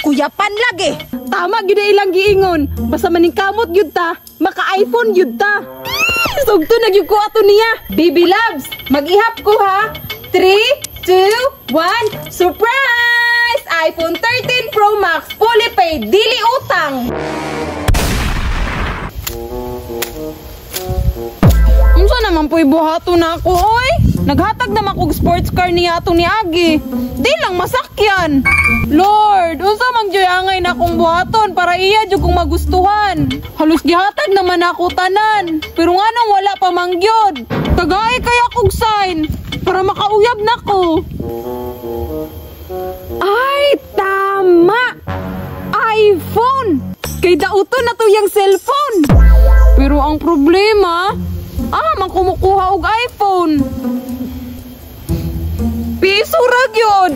Kuyapan lagi. Tama gyud na ilang giingon. Basta maningkamot gyud ta, maka-iPhone gyud ta. Sugto na gyud ko ato niya. Baby loves, mag-ihap ko ha. 3, 2, 1, surprise! iPhone 13 Pro Max, fully paid, dili utang. Unsa naman po'y buhato na ako, oy? Naghatag naman kog sports car niya atong ni Agi. Di lang masakyan. Lord, unsa mang joy angay na akong buhaton para iya jud kong magustuhan. Halos gihatag naman ako tanan. Pero nganong wala pa man gyud. Tagay kaya kog sign para makauyab nako. Ay, tama. iPhone. Kay dauto na to yang cellphone. Pero ang problema, man kumukuha og iPhone. Piso ra gyud.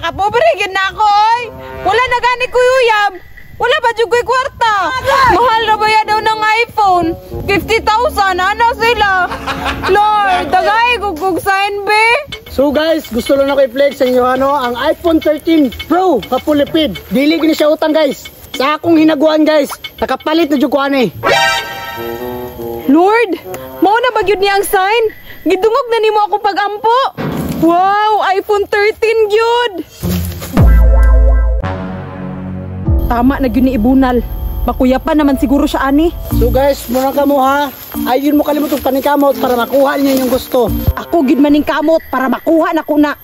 Kapobre gyud na ako oy. Wala na gani ko uyab. Wala ba jud koy kwarta? Mahal ra ba ya daw ng iPhone? 50,000 ana sila. Lord, dagay kog kog sign be. So guys, gusto lang ako i-flex sa inyo ano, ang iPhone 13 Pro kapulipid. Dili gini siya utang guys. Sa akong hinaguan guys, nakapalit na jud ko ani. Lord, mao na ba gyud niya ang sign? Gidungog na nimo akong pag-ampo. Wow, iPhone 13 gyud. Tama na gyud ni Ibunal. Makuyapan naman siguro siya ani. So guys, muna ka mo ha. Ayun mo kalimot og paningkamot para makuha niya yung gusto. Ako gyud maningkamot para makuha na ko na.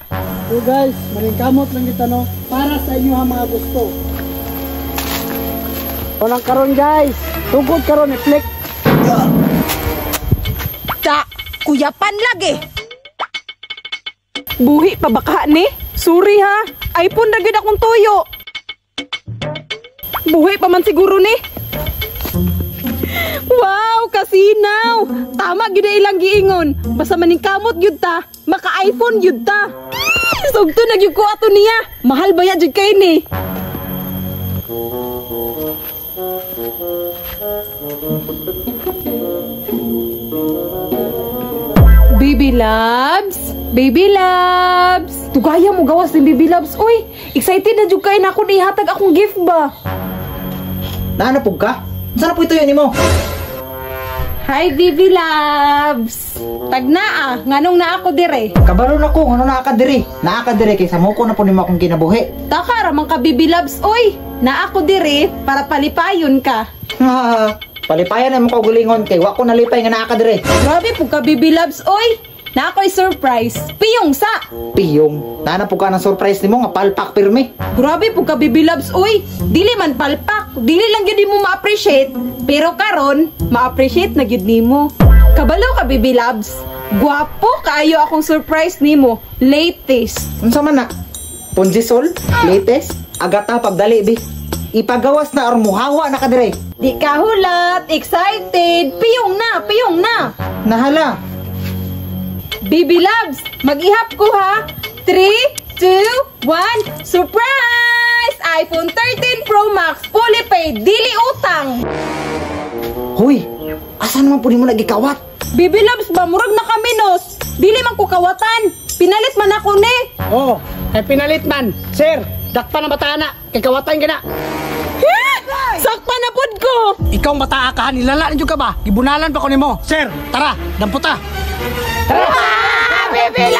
So guys, maningkamot lang kita no para sa inyo ha mga gusto. Unang karon guys, tugod karon i-flex. Ta, kuyapan lagi. Buhi pa baka ni? Sorry ha, iPhone ra gyud akong tuyo. Buhi pa man siguro ni. Wow, kasinaw. Tama gyud na ilang giingon. Basta maningkamot gyud ta, maka-iPhone gyud ta. Sugto na gyud ko ato niya. Mahal ba ya jud kay ni? Baby loves, baby loves. Tugaya mo gawas ni baby loves. Uy, excited na jud kay na ako ihatag akong gift ba. Naano pug ka? Saan na po ito yun nimo? Hi baby loves. Tagnaa, nganong naa ako dire? Kabalo na ko ngano naa ka dire. Naa ka dire kay samuko na po nimo akong kinabuhi. Taka ra man ka baby loves, uy. Naa ako dire para palipayon ka. Palipayan na mo kaugalingon kay wa ko nalipay nga naa ka dire. Grabe pug ka baby loves, oy. Naa ko'y surprise. Piyong sa. Piyong. Naa na pug ka ng surprise nimo nga palpak pirmi. Grabe pug ka baby loves, oy. Dili man palpak, dili lang gyud nimo ma-appreciate, pero karon ma-appreciate na gyud nimo. Kabalo ka baby loves. Gwapo kaayo akong surprise nimo, latest. Unsa man na? Ponjisol, latest, agata pagdali bi. Ipagawas na or muhawa na ka dire. Di ka hulat, excited, piyong na, piyong na. Nahala. Baby loves, mag-ihap ko ha. 3, 2, 1, surprise! iPhone 13 Pro Max, fully paid, dili utang. Huy, asa naman po nimo nagikawat? Baby loves ba, murag na kaminos. Dili man ko kawatan, pinalit man ako ni. Oh, ay pinalit man. Sir, dakpa na bata na, kay kawatan ka na. Sakpa na pod ko. Ikaw bata ka, nilala ninyo ka ba? Gibunalan pa ko nimo. Sir, tara, damputa. Tara! Baby